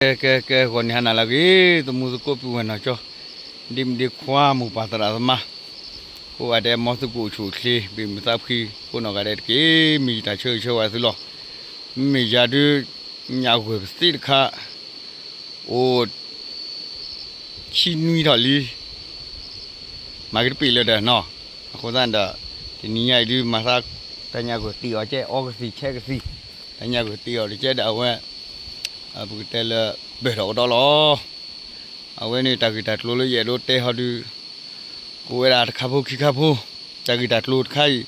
ကဲ ကဲ ကဲ ဂီၤန့ၣ်ဟါနၤလၢအဂ့ၤ သမူသကိးပုၢ်ဝဲၢ်နီၢ်ကၠီ, ဒ့မုၣ်ဒ့ခွါ မိၢ်ပၢ်သရၣ်သမါ, ကိးဂၤဒဲး မ်သုကအိၣ်ဆူၣ်အိၣ်ချ့ ဘၣ်မုာ်သးဖှံ ကိးနီၢ်ဂၤဒဲးတက့ၢ်. မ့ၢ်ယတၢ်ဆၢဂ့ၤဆၢဝါသုလီၤ. မ့ၢ်ယၤဒုး ညၣ်ဂွဲၢ်ပသ့တခါ အိၣ် ဆံနွံထီၣ်လံ မၤက့ၤတပ့ၢ်လၢၤဒီးနီၤ. အဃိသတးဒီး တနံၤညါအံၤဒုး မၤသး တၢ်ညၣ်ဂွဲၢ်တ့ၢ်အီၤကဲ အီကသံၣ်ဆဲးကသံၣ်, တၢ်ညၣ်ဂွဲၢ်တ့ၢ်အီၤတကဲဒီးအဝဲ ပကတဲလၢ ပၢၢ်ထီၣ်ကဒီးလီၤ. အဝဲန့ၣ်တၢ်ဂ့ၢ်တၢ်ကျိၤလၢယအဲၣ်ဒိးတဲဟီဒုး ကအိၣ်ဝဲဒၣ်တခါဖိခံခါဖိ, တၢ်ဂ့ၢ်တၢ်ကျိၤတခါအံၤ,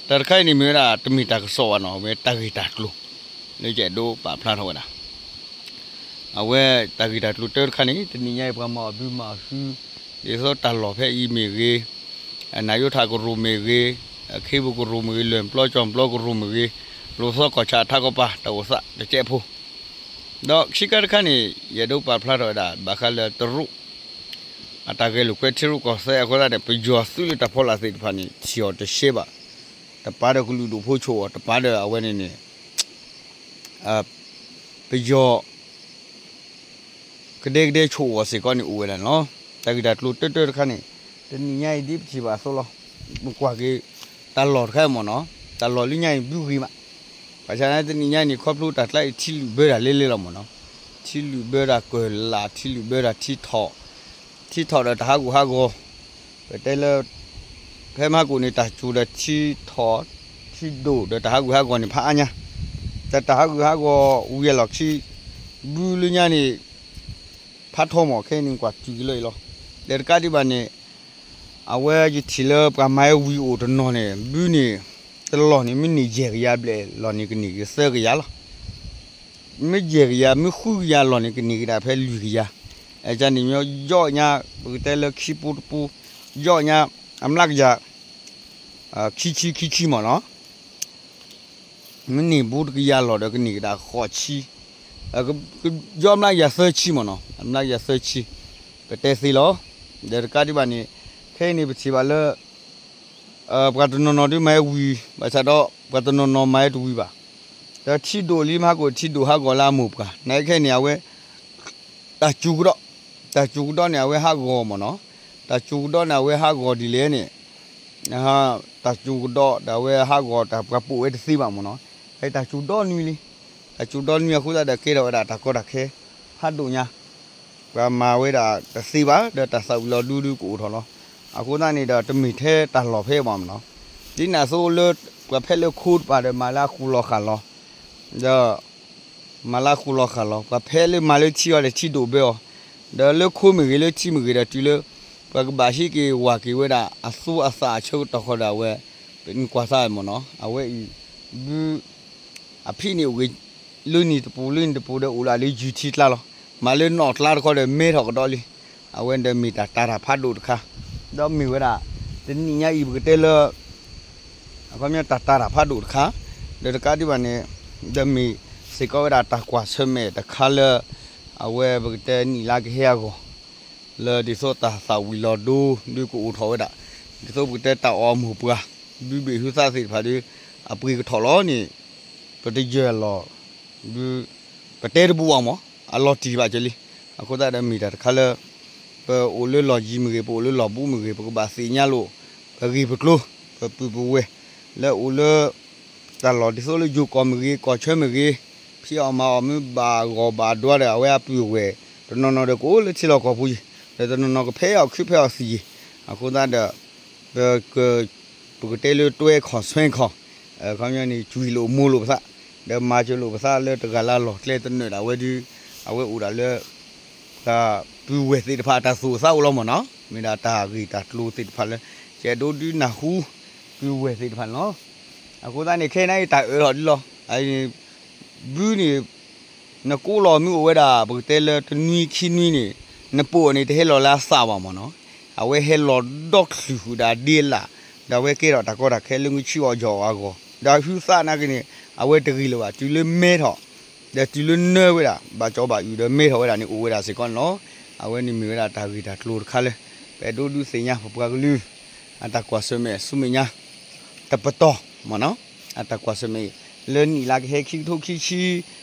တၢ်တခါအံၤန့ၣ်မ့ၢ်ဝဲဒၣ် တမ့ၢ်တၢ်ကစီၣ်ဘၣ်နီၤ, အဝဲတၢ်ဂ့ၢ်တၢ်ကျိၤ လၢယအဲၣ်ဒိးပာ်ဖျါထီၣ်ဝဲဒၣ် အဝဲတၢ်ဂ့ၢ်တၢ်ကျိၤတၢတခါန့ၣ် တနံၤညါအံၤပှၤမၤအီၣ်ဘုမၤအီၣ်ဟု, ဒ်သိးတၢ်လီၢ်ဖဲအံၤမ့ၢ်ဂ့ၤ, အနၢ်ယိထၣ်ကရူၢ်မ့ၢ်ဂ့ၤ, အခ့ပူၤကရူၢ်မ့ၢ်ဂ့ၤ, လွဲၢ်ပျီကၠီၣ်ပျီကရူၢ်မ့ၢ်ဂ့ၤ, လိၣ်သီကီၢ်ဆၣ်ထးကပၤ တၢ်အိၣ်သးတကဲးဖိ ဒီးခံခါတခါန့ၣ် ယအဲၣ်ဒိးပာ်ဖျါထီၣ်ဝဲဒၣ် ဘၣ်ဃးလၢတရူး အတၢ်ဂဲၤလိာ်ကွဲထံရူၢ်ကီၢ်သဲးအဃိသတးန့ၣ် ပယီၤသုးလၢတၢ်ဖီလာ်သ့ၣ်တဖၣ်န့ၣ် ထံၣ်အီၤတရှဲဘၣ်, တပၤဒီးကလုာ်ဒူၣ်ဖိဆိၣ်အီၤ တပၤဒီးအဝဲန့ၣ်န့ၣ် ပယီၤ ကဒဲကဒဲဆိၣ်အီၤစ့ၢ်ကီးန့ၣ်အိၣ်ဝဲဒၣ်န့ၣ်လီၤ. တၢ်ဂ့ၢ်တၢ်ကျိၤတၢတၢတခါန့ၣ် တနံၤညါအံၤဒ်ပထံၣ်ဘၣ်အသိးလီၤ. ပကွၢ်က့ၤ တၢ်လီၢ်တခါမ့ၢ်နီၤ, တၢ်လီၢ်လၢညါအံၤဘုဂ့ၤမး, ဘၣ်ဆၣ်န့ၣ်တနံၤညါအံၤန့ၣ် ခီဖျိတၢ်ကျါအံၤထံလုာ်ဘၢတၢ်လဲလဲလီၤမ့ၢ်နီၤ, ထံလုာ်ဘၢတၢ်ကၢၢ်လၢ် ထံလုာ်ဘၢတၢ်ထံထီၣ်, ထံထီၣ်ဒီးတၢ်ဟးဂူာ်ဟးဂီၤ, ပတဲလၢ ဖဲမဟါကိၣ်န့ၣ် တၢ်စူၤဒီးထံထီၣ် ထံဒိၣ်ဒီးတၢ်ဟးဂူာ်ဟးဂီၤန့ၣ် ဖးအါညါ, တၢ်တၢ်ဟးဂူာ်ဟးဂီၤဝံၤအလီၢ်ခံ ဘုလၢညါန့ၣ် ဖးထီမ့ၢ် ခဲအံၤန့ၣ်ကွၢ်တုၤက့ၤလၢအံၤလီၤ. ဒီးတကးဒံးဘၣ်န့ၣ် အဝဲယထံၣ်လၢပှၤမၤဝံၤအိၣ်တနီၤန့ၣ် ဘုန့ၣ် တလီၢ်န့ၣ် မ့ၢ်န့ၢ်ယဲၢ်ကယၤဘျဲၣ် လီၢ်န့ၣ်ကန့ၢ်က့ၤသၢကယၤလီၤ. မ့ၢ်ယဲၢ်ကယၤ မ့ၢ်ဃုကယၤ လီၢ်န့ၣ်ကန့ၢ်က့ၤဒၣ်ဖဲလွံၢ်ကယၤ, အကန့ၣ်မ့ၢ်ယီၣ်ညါ ပကတဲလၢခံပူတပူ ယီၣ်ညါ အမျးကယၤ ခံဆံခံဆံမ့ၢ်နီၤ မ့ၢ်န့ၢ်ဘိတကယၤလီၢ်ဒီးကန့ၢ်က့ၤဒၣ်ဃိးဆံ, ယီၣ်မျးကယၤသၢဆံမ့ၢ်နီၤ အမျးကယၤသၢဆံ, ပတဲသ့လီၤ. ဒီးတကးဒံးဘၣ်န့ၣ် ခဲအံၤန့ၣ်ပထံၣ်ဘၣ်လၢ ပှၤတနီၤနီၤဒုးမၤဝံၤ ဘၣ်ဆၣ်ဒီးပှၤတနီၤနီၤမၤတဝံၤဘၣ်. ဒီးထံဒိၣ်လံမဟါကိၣ်ထံဒိၣ်ဟးဂီၤလၢအမိၢ်ပှၢ် နာ်က့ခဲအံၤန့ၣ် အဝဲ တၢ်စူၤကဒီး, တၢ်စူၤကဒီးန့ၣ် အဝဲဟးဂီၤမ့ၢ်နီၤ, တၢ်စူၤကဒီးန့ၣ် အဝဲဟးဂီၤဒ်လဲၣ်န့ၣ် တၢ်စူၤကဒီးဒီးအဝဲဟးဂီၤတၢ်ပှၤပိာ်ဝဲတသ့ဘၣ်မ့ၢ်နီၤ, တၢ်စူၤဒီနွံလံ, တၢ်စူၤဒီနွံအဃိသတးဒီးကဲထီၣ်ဝဲဒၣ်တၢ်ကီတၢ်ခဲ ဖးဒိၣ်ညါ ပှၤမၤဝဲဒၣ်တသ့ဘၣ် ဒီးတၢ်သၣ်ဝံၤလီၤဒူဒုကအိၣ်ထီၣ်လီၤ. အဃိသတးန့ၣ်ဒီးတမ့ၢ်ထဲတၢ်လီၢ်ဖဲဘၣ်မ့ၢ်နီၤ, ဒ်န့ၣ်အသိးလၢ ပှၤဖဲလၢခိတပၤဒီးမၤလၢအဃူလီၤဃာ်လီၤ, ဒီး မၤလၢအဃူလီၤဃာ်လီၤ, ပှၤဖဲလၢမၤလၢထံအီၤဒီးထံဒိၣ်ဘၢအီၤ, ဒီးလၢခိမ့ၢ်ဂ့ၤလၢထံမ့ၢ်ဂ့ၤဒီးတုၤလၢ ပှၤကဘၣ်ဟံးက့ၤဝၤက့ၤဝဲဒၣ်အသူအသၣ်အဆၢကတီၢ်ဃီဒီးအဝဲ ပကွၢ်သးမ့ၢ်နီၤ, အဝဲအံၤ ဘု အဖံးန့ၣ်အိၣ်ဂ့ၤ လၢန့ၣ်တပူၤလၢန့ၣ်တပူၤဒီးအိၣ်လၢအလၢယုၢ်ထံကျါလီၤ. မၤလၢနီၣ်ကျါတခီဒီးမဲထီၣ်ကဒီးလံ. အဝဲဒီးမ့ၢ်တၢ်တၢ်တၢ်ဖးဒိၣ်တခါ, ဒီးမ့ၢ်ဝဲဒၣ် တနံၤညါအံၤပကတဲလၢ အခီပညီတၢ်တၢ်တၢ်ဖးဒိၣ်တခါ, ဒီးတကးဒံးဘၣ်န့ၣ် ဒီးမ့ၢ်စ့ၢ်ကီးဝဲဒၣ်တၢ်ကွၢ်ဆၢၣ်မဲာ်တခါလၢ အဝဲပကတဲနံၣ်လါကဟဲအဂီၢ် လၢဒ်သိးတၢ်သၣ်ဝံၤလီၤဒိ ဒုကအိၣ်ထီၣ်ဝဲဒၣ်, ဒ်သိးပကတဲတၢ်အီၣ်မိၢ်ပှၢ် ဘုဘ့ၣ်ဟုသးသ့ၣ်တဖၣ်ဒီး အပှ့ၤကထီၣ်လီၤန့ၣ် ပတယၢၢ်လီၤ ဒု ပတဲတဘူးဘၣ်မး အလီၤတံၢ်ဘၣ်ကလံ. အဃိသတးဒီးမ့ၢ်တၢ်တခါလၢ ပအိၣ်လၢလီၢ်ယံၤမ့ၢ်ဂ့ၤ ပအိၣ်လၢလီၢ်ဘူးမ့ၢ်ဂ့ၤ ပကဘၣ်သ့ၣ်ညါလိာ် ပဂ့ၢ်ပကျိၤ ပပုၢ်ပဝဲၢ် လၢအိၣ်လၢ တၢ်လီၢ်ဒ်သိးလၢယိၤကီၢ်မ့ၢ်ဂ့ၤ ကီၢ်ဆၢမ့ၢ်ဂ့ၤ ဖံးအီၣ်မၤအီၣ်မ့ၢ်ဘၣ်ဂီၢ်ဘၣ်ဒွါဒီး အဝဲအပုၢ်အဝဲၢ် တနီၤနီၤဒီးကအိၣ်လၢထံလီၢ်ကီၢ်ပူၤယံၤ ဒီးတနီၤနီၤကဖဲအီၣ်ခုဖဲအီၣ်သံၣ်ယံၤ, အဃိသတးဒီး ပက ပကတဲလၢတွဲခီၣ်ဆွဲခီၣ် အခီပညီန့ၣ် ကွံာ်လိာ်မိၢ်လိာ်ပသး ဒီးမၤစၢၤလိာ်ပသးလၢတဂၤလၢ်လီၢ်ကျဲတနၢၤဒၣ်ဝဲဒု အဝဲအိၣ်ဒၣ်လၢ ပှၤပုၢ်ဝဲၢ်သ့ၣ်တဖၣ်အတၢ်သူၣ်အိၣ်သးအိၣ်လီၤမ့ၢ်နီၤ, မ့ၢ်ဒၣ်တၢ်ဂ့ၢ်တၢ်ကျိၤသ့ၣ်တဖၣ်လၢ ယအဲၣ်ဒိးဒုးနၢ်ဟူ ပုၢ်ဝဲၢ်သ့ၣ်တဖၣ်န့ၣ်လီၤ. အဃိသတးန့ၣ် ခဲအံၤန့ၣ်တၢ်အၢၣ်လီၤဒ်လီၤ ဘုန့ၣ် နကိးလီၤမ့ၢ်အိၣ်ဝဲဒၣ် ပကတဲလၢတနွံခံနွံန့ၣ် နပိာ်န့ၣ် တဟဲလီၤလၢအသးဘၣ်မ့ၢ်နီၤ, အဝဲဟဲလီၤဒီချူၣ်ဃုာ်ဒီးဒ့လၣ်, ဒီးအဝဲကဲထီၣ်တၢ်ကီတၢ်ခဲလၢမုၢ်ဆံးအီၣ်ယီၢ်အဂီၢ်, ဒီးဟုသးနာ်က့န့ၣ် အဝဲတဂ့ၤလၢၤဘၣ် တုၤလၢမဲထီၣ် ဒီးတုၤလၢနၢဝဲဒၣ် ဘၣ်ကၠီဘၣ်အုၣ်ဒီးမဲထီၣ်ဝဲဒၣ်န့ၣ် အိၣ်ဝဲဒၣ်စ့ၢ်ကီးန့ၣ်လီၤ. အဝဲန့ၣ်မ့ၢ်ဝဲဒၣ်တၢ်ဂ့ၢ်တၢ်ကျိၤတခါလၢ ပအဲၣ်ဒိးဒုးသ့ၣ်ညါပပှၤကလုာ် အတၢ်ကွၢ်ဆၢၣ်မဲာ်ဆူမဲာ်ညါ တပတီၢ်မ့ၢ်နီၤ, အတၢ်ကွၢ်ဆၢၣ်မဲာ်အံၤ လၢနံၣ်လါကဟဲခံကထိခံဆံ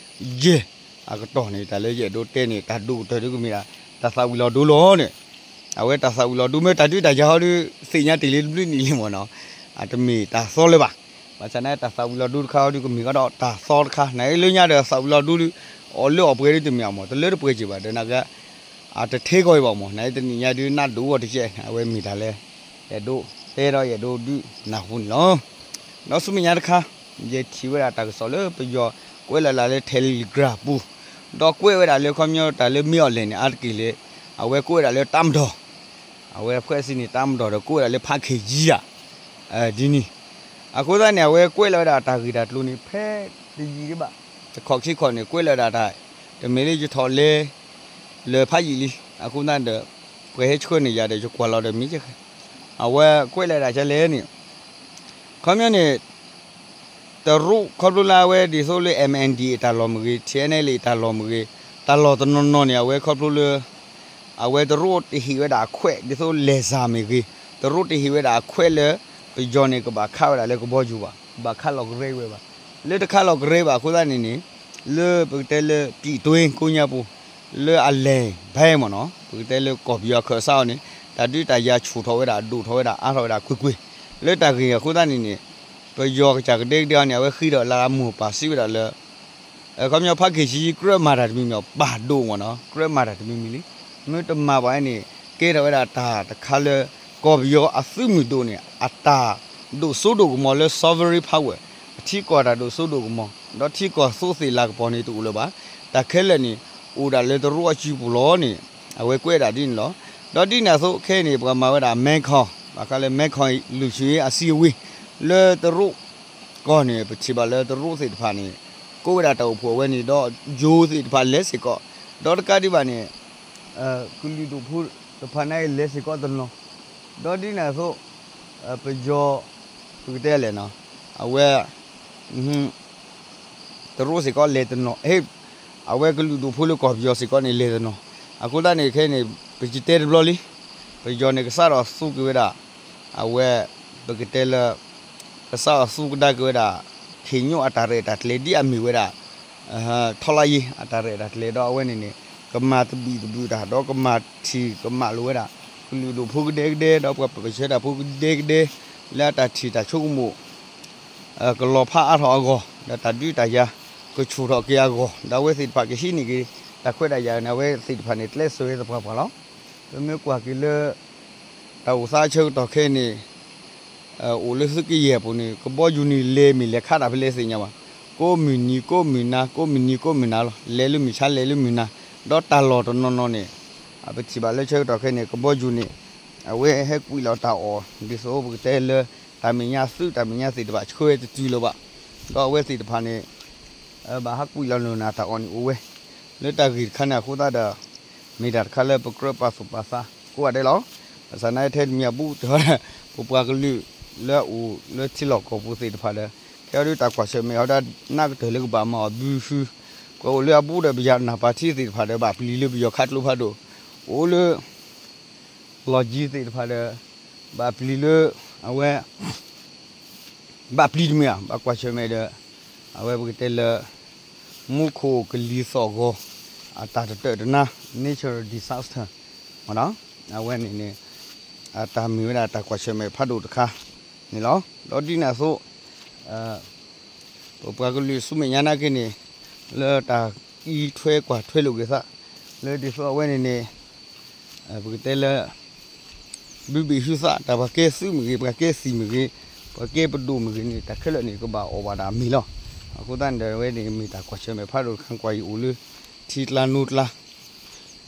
ယဲၢ် အကတီၢ်န့ၣ် တၢ်လၢယအဲၣ်ဒိးတဲန့ၣ် တၢ်ဒိၣ်ကတၢၢ်ဒုကမ့ၢ်ဒၣ် တၢ်သၣ်ဝံၤလီၤဒိလီၤန့ၣ်, အဝဲတၢ်သၣ်ဝံၤလီၤဒိမ့ၢ်တၢ်ဒုးတၢ်ယၤဟီဒု သ့ၣ်ညါတ့ၢ်လံတဘျုးနံၣ်လံမ့ၢ်နီၤ, အတမ့ၢ်တၢ်သီလၢၤဘၣ်. ဘၣ်ဆၣ်န့ၣ် တၢ်သၣ်ဝံၤလီၤဒိတခါဟီဒုကမ့ၢ်ကဒီးတၢ်သီတခါ နလၢညါဒီးသၣ်ဝံၤလီၤဒိဒု အီၣ်လၢအီၣ်ပှဲၤဒုတမ့ၢ်အီၤမ့ၢ် တလၢတပှဲၤစ့ၢ်ဘၣ် ဒီးနက အတထဲကီၢ်အံၤဘၣ်မ့ၢ် နတနံၣ်ညါဒုနဒိၣ်ဂီၢ်တကဲး အဝဲမ့ၢ်တၢ်လၢ ယအဲၣ်ဒိးတဲဒီးယအဲၣ်ဒိးဒုးနၢ်ဟူန့ၣ်လီၤ. ဒီးဆူမဲာ်ညါတခါ ယထံၣ်ဝဲဒၣ်တၢ်ကစီၣ်လၢပယီၤကွဲးလီၤဒၣ်လၢ Telegram ပူၤ, ဒီးကွဲးဝဲဒၣ်လၢခီပညီတၢ်လၢမ့ၢ်အီၤလဲၣ်န့ၣ် အါတက့ၢ်လၢ အဝဲကွဲးဝဲဒၣ်လၢတၢ်မၤဒီး အဝဲအဖွဲ့အစည်းန့ၣ် တၢ်မၤဒီးဒီးကွဲးဝဲဒၣ်လၢဖးခ့ယံၤဒၣ် ဒ်န့ၣ်, အဃိသတးန့ၣ် အဝဲကွဲးလီၤဝဲဒၣ်တၢ်ဂ့ၢ်တၢ်ကျိၤန့ၣ် ဖဲတယံာ်ဒံးဘၣ်, တခီၣ်ခံခီၣ်န့ၣ် ကွဲးလီၤဝဲဒၣ်တၢ်, တမ့ၢ်လၢယထီၣ်လဲ လၢဖးယံာ်လံ, အဃိသတးဒီး ပှၤဟဲဆှၢန့ၢ်ယၤဒီး ယကွၢ်လီၤဒီးမ့ၢ်ကဲ, အဝဲကွဲးလီၤဝဲဒၣ်ကဲလဲၣ်န့ၣ် ခီပညီန့ၣ် တရူးခီဖျိလၢအဝဲဒ်သိးလၢ MNDAA အတၢ်လီၢ်မ့ၢ်ဂ့ၤ TNLA အတၢ်လီၢ်မ့ၢ်ဂ့ၤ, တၢ်လီၢ်တနီၤနီၤန့ၣ် အဝဲခီဖျိလၢ အဝဲတရူးတဟ့ၣ်ဝဲဒၣ်အခွဲး ဒ်သိးလဲၤစၢ်မ့ၢ်ဂ့ၤ, တရူးတဟ့ၣ်ဝဲဒၣ်အခွဲးလၢ ပယီၤန့ၣ်ကဘၣ်ခးဝဲဒၣ်လၢကဘီယူၤဘၣ်, ဘၣ်ခးလီၤကရဲဝဲဘၣ်, လၢတခးလီၤကရဲဘၣ်အဃိသတးန့ၣ်န့ၣ် လၢပကတဲလၢ ပြည်တွင်းကိညါပူၤ လၢအလဲၤဖဲမ့ၢ်နီၤ ပကတဲလၢကီၢ်ပယီၤအခၢၣ်စးအီၤန့ၣ် တၢ်ဒုးတၢ်ယၤဆူၣ်ထီၣ်ဝဲဒၣ် ဒိၣ်ထီၣ်ဝဲဒၣ် အါထီၣ်ဝဲဒၣ်ကွ့ၢ်ကွ့ၢ်, လၢတၢ်ဂ့ၢ်အဃိသတးန့ၣ်န့ၣ် ပယီၤကစၢ်ကဒဲကဒဲအီၤန့ၣ် အဝဲဃ့ထီၣ်လၢအမိၢ်ပၢ်စံးဝဲဒၣ်လၢ ခီပညီဖးခ့ယံၤ ကြၢးမၤတၢ်တမံၤမံၤ ပာ်ဒိၣ်မ့ၢ်နီၤ ကြၢးမၤတၢ်တမံၤမံၤလံ, မ့ၢ်တမၤဘၣ်န့ၣ် ကဲထီၣ်ဝဲဒၣ်တၢ်တခါလၢ ကီၢ်ပယီၤအသုးမုၢ်ဒိၣ်န့ၣ် အတၢ်ဒိၣ်စိဒိၣ်ကမီၤလၢ sovereign power အထံကီၢ်တၢ်ဒိၣ်စိဒိၣ်ကမီၤ ဒီးထံကီၢ်သိးသ့ၣ်လၤကပီၤန့ၣ်တအိၣ်လၢၤဘၣ်, တၢ်ခဲလၢာ်န့ၣ် အိၣ်ဒၣ်လၢတရူးအစုပူၤလီၤန့ၣ် အဝဲကွဲးဒၣ်ဒ်န့ၣ်လီၤ. ဒီးဒ်န့ၣ်အသိးခဲအံၤန့ၣ် ပှၤမၤဝဲဒၣ် မဲခီ ဘၣ်ဃးလၢ မဲခီ လူ့အခွင့်အရေး အစည်းအဝေး လၢတရူးကီၢ်န့ၣ် ပထံၣ်ဘၣ်လၢတရူးသ့ၣ်တဖၣ်န့ၣ် ကိးဝဲဒၣ်တၢ်အိၣ်ဖှိၣ်အဝဲန့ၣ်ဒီး ယိၤသ့ၣ်တဖၣ်လဲၤစ့ၢ်ကီး, ဒီးတကးဒံးဘၣ်န့ၣ် ကလုာ်ဒူၣ်ဖိတဖၣ်န့ၣ်လဲၤစ့ၢ်ကီးတနီၤ, ဒီးဒ်န့ၣ်အသိး ပယီၤ ပကတဲလဲၣ်နီၤ အဝဲ တရူးစ့ၢ်ကီးလဲၤတနီၤ, အဝဲကလုာ်ဒူၣ်ဖိလၢကီၢ်ပယီၤစ့ၢ်ကီးန့ၣ်လဲၤတနီၤ, အဃိသတးန့ၣ်ခဲအံၤန့ၣ် ပကတဲတဘျီလံ, ပယီၤန့ၣ်ကစးထီၣ်သူက့ၤဝဲဒၣ် အဝဲ ပကတဲလၢ ကစးထီၣ်သူကဒါက့ၤဝဲဒၣ် ခ့ၣ်ညိၣ်အတၢ်ရဲၣ်တၢ်ကျဲၤဒ်အမ့ၢ်ဝဲဒၣ် ထီလါယ့အတၢ်ရဲၣ်တၢ်ကျဲၤဒီးအဝဲန့ၣ်န့ၣ် ကမၤသဘံၣ်သဘုၣ်တၢ် ဒီးကမၤထံၣ်ကမၣ်လိာ်ဝဲဒၣ် ကလုာ်ဒူၣ်ဖိကဒဲကဒဲ ဒီးပှၤပၢၢ်ဆၢတၢ်ဖိကဒဲကဒဲ လၢအတၢ်ထံၣ်တၢ်ဆိကမိၣ် ကလီၤဖးအါထီၣ်အဂီၢ် ဒီးတၢ်ဒုးတၢ်ယၤ ကဆူၣ်ထီၣ်က့ၤအဂီၢ် ဒီးအဝဲသ့ၣ်တဖၣ်ကဟံးန့ၢ်က့ၤ တၢ်ခွဲးတၢ်ယာ်န့ၣ် အဝဲသ့ၣ်တဖၣ်န့ၣ် ကျဲးစၢးဝဲသပှၢ်ပှၢ်လီၤ. ပမ့ၢ်ကွၢ်က့ၤလၢ တၢ်အိၣ်သးဆၢကတီၢ်ခဲအံၤန့ၣ် အိၣ်လၢသုးကယဲၢ်ပူၤန့ၣ် ကဘီယူၤန့ၣ်လဲၤမ့ၢ်လဲၤခးတၢ်ဖဲလဲၣ်သ့ၣ်ညါဘၣ်. ကိးမုၢ်နံၤကိးမုၢ်နၤ ကိးမုၢ်နံၤကိးမုၢ်နၤလီၤ. လဲၤလၢမုၢ်ဆါလဲၤလၢမုၢ်နၤ ဒီးတၢ်လီၢ်တနီၤနီၤန့ၣ် ပထံၣ်ဘၣ်လၢဆၢကတီၢ်ခဲအံၤန့ၣ် ကဘီယူၤန့ၣ် အဝဲဟဲကွံာ်လီၤတၢ်အီၣ် ဒ်သိးပကတဲလၢ တၢ်မဲာ်ညါသုးတၢ်မဲာ်ညါသ့ၣ်တဖၣ်ဆှၢဝဲတတုၤလၢၤဘၣ်. ဒီးအဝဲသ့ၣ်တဖၣ်န့ၣ် ဘၣ်ဟးကွံာ်လီၤနုာ်နၤတၢ်အီၣ်န့ၣ်အိၣ်ဝဲ လၢတၢ်ဂ့ၢ်တခါန့ၣ်အဃိသတးဒီး မ့ၢ်တၢ်တခါလၢပကြၢးပာ်သူၣ်ပာ်သးကိးဂၤဒဲးလီၤ. ဘၣ်ဆၣ်နာ်က့ထဲတမံၤအဘူးတဟီဒီး ပပှၤကလုာ်လၢအအိၣ်လၢထံလီၢ်ကီၢ်ပူၤသ့ၣ်တဖၣ်ဒီး ခဲအံၤဒုးတၢ်ကွၢ်ဆၢၣ်မဲာ်အီၤဒၣ်နးကတၢၢ်လၢကဘၣ်မၤအီၤဘုဟု ပှၤအိၣ်လၢအဘူးဒီးပယီၤနၢ်ပၢၢ်ထံသ့ၣ်တဖၣ်ဒီး ဘၣ်ပျံၤလၢပယီၤခးကျိဖးဒိၣ် အိၣ်လၢ လီၢ်ကံသ့ၣ်တဖၣ်ဒီး ဘၣ်ပျံၤလၢ အဝဲ ဘၣ်ပျံၤတမ့ၢ်ဧါ ဘၣ်ကွၢ်ဆၢၣ်မဲာ်ဒီး အဝဲပကတဲလၢ မူခိၣ်ကလံၤသီၣ်ဂီၤ အတၢ်တတၢၢ်တနါ natural disaster မ့ၢ်နီၤ အဝဲန့ၣ်န့ၣ် အတၢ်မ့ၢ်ဝဲဒၣ်တၢ်ကွၢ်ဆၢၣ်မဲာ်ဖးဒိၣ်တခါန့ၣ်လီၤ. ဒီးဒ်န့ၣ်အသိး ပပှၤကလုာ်ဆူမဲာ်ညါနာ်က့န့ၣ် လၢတၢ်အံးထွဲကွၢ်ထွဲလိာ်က့ၤသး လၢဒ်သိးအဝဲန့ၣ်န့ၣ် ပကတဲလၢ ဘုဘ့ၣ်ဟုသး တၢ်ပှၤကဲသုးမ့ၢ်ဂ့ၤ ပှၤကဲသံၣ်မ့ၢ်ဂ့ၤ ပှၤကဲပဒိၣ်မ့ၢ်ဂ့ၤန့ၣ် တၢ်ခဲလၢာ်န့ၣ် ကဘၣ်အီၣ်ဘၣ်ဒၣ်အမ့ၤလီၤ. အဃိသတးန့ၣ်ဒီး အဝဲန့ၣ်မ့ၢ်တၢ်ကွၢ်ဆၢၣ်မဲာ်ဖးဒိၣ်တခါ ကွၢ်အံၤအိၣ်လၢ ထံကျါနိကျါ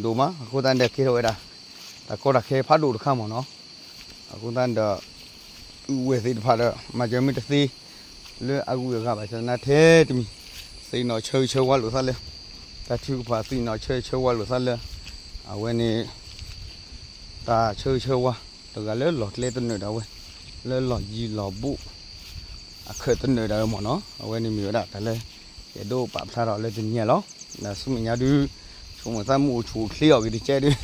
ဒိၣ်မး အဃိသတးန့ၣ်ဒီး ကဲထီၣ်ဝဲဒၣ် တၢ်ကီတၢ်ခဲဖးဒိၣ်တခါမ့ၢ်နီၤ. အဃိသတးန့ၣ်ဒီး အုၣ်ဝဲသ့ၣ်တဖၣ်ဒီး မၤစၢၤမ့ၢ်တသ့ လၢအဂုၤအဂၤဘၣ်ဆၣ်သနာ်ထဲတမံၤ သ့ၣ်နီၣ်ဆၢဂ့ၤဆၢဝါလိာ်သးလၢ တၢ်ထုကဖၣ်သ့ၣ်နီၣ်ဆၢဂ့ၤဆၢဝါလိာ်သးလၢ အဝဲန့ၣ် တၢ်ဆၢဂ့ၤဆၢဝါ တဂၤလၢလီၢ်ကျဲတနၢၤဒီးအဝဲ လၢလီၢ်ယံၤလီၢ်ဘူး အခၢးတနၢၤဒီးအဝဲမ့ၢ်နီၤ. အဝဲန့ၣ်မ့ၢ်ဝဲဒၣ်တၢ်လၢ ယအဲၣ်ဒိးပာ်ဖျါထီၣ်လၢတနံၤညါလီၤ. ဒီးဆူမဲာ်ညါဒုး ဆိကမိၣ်သးမုၢ်အိၣ်ဆူၣ်အိၣ်ချ့အီၤက့ၤတကဲဒုး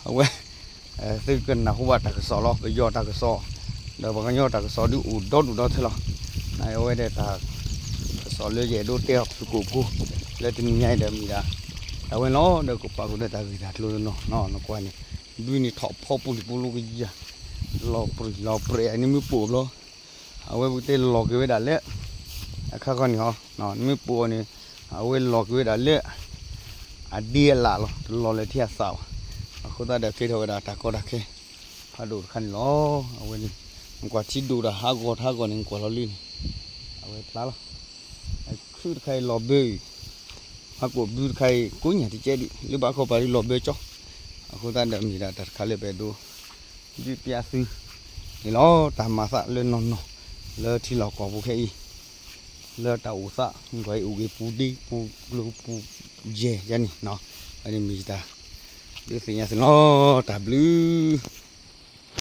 အဝဲ သုကနၢ်ဟူဘၣ်တၢ်ကစီၣ်လီၤ. ပယီၤတၢ်ကစီၣ် ဒီးပှၤကညီတၢ်ကစီၣ်ဒုးအိၣ်ဒီဒူၣ်ဒီထၢလီၤ. အဝဲဒၣ်တၢ်ကစီၣ်လၢယအဲၣ်ဒိးတဲအီၤဖုၣ်ကိာ်ဖိ လၢတနံၤညါအံၤဒီးမ့ၢ်ဒၣ် တၢ်ဝဲန့ၣ်လီၤ ဒီးကပာ်ဃုာ်ဒီးတၢ်ဂ့ၢ်တၢ်ကျိၤတနီၤ နကွၢ်န့ၣ် ဘုန့ၣ်ထီၣ်ဖီပူၤလံၤပူၤလိကယၤ လီၤပြံလီၤပြဲး နမ့ၢ်ပိာ်ဘျီ အဝဲပကတဲလီၤက့ၤဝဲဒၣ်လၢ အခါခီန့ၣ်ဟီ နမ့ၢ်ပိာ်အီၤန့ၣ် အဝဲလီၤက့ၤဝဲဒၣ်လၢ အဒ့အလးလီၤ တလီၤလၢထံအသးဘၣ်. အဃိသတးဒီးကဲထီၣ်ဝဲဒၣ်တၢ်ကီတၢ်ခဲ ဖးဒိၣ်တခါန့ၣ်လီၤ. အဝဲန့ၣ် နကွၢ်ထံဒိၣ်တၢ်ဟးဂီၤတဟးဂီၤန့ၣ် နကွၢ်လီၤလံန့ၣ် အဝဲဖျါလီၤ. အခုတခါအံၤလီၤဘၢအံၤ ဟးကိးဘုတခါအံၤ ကိးညၣ်တကဲဒံး လၢဘၣ်ခီပၤဒ်လီၤဘၢကၠီ အဃိသတးဒီးမ့ၢ်ဒၣ်တၢ်တခါလၢပအဲၣ်ဒိး ဒုးပျးသုန့ၣ်လီၤ. တၢ်မၤသးလၢနီၢ်နီၢ် လၢထံလီၢ်ကီၢ်ပူၤခဲအံၤ လၢတၢ်အိၣ်သး ကွၢ်အံၤအိၣ်က့ၤပူၤဒ့ပူၤကျိၤပူၤယဲၢ်ယဲန့ၣ် အဝဲန့ၣ်မ့ၢ်ယတၢ် ဒုးသ့ၣ်ညါသုန့ၣ်လီၤ. တၢ်ဘျုး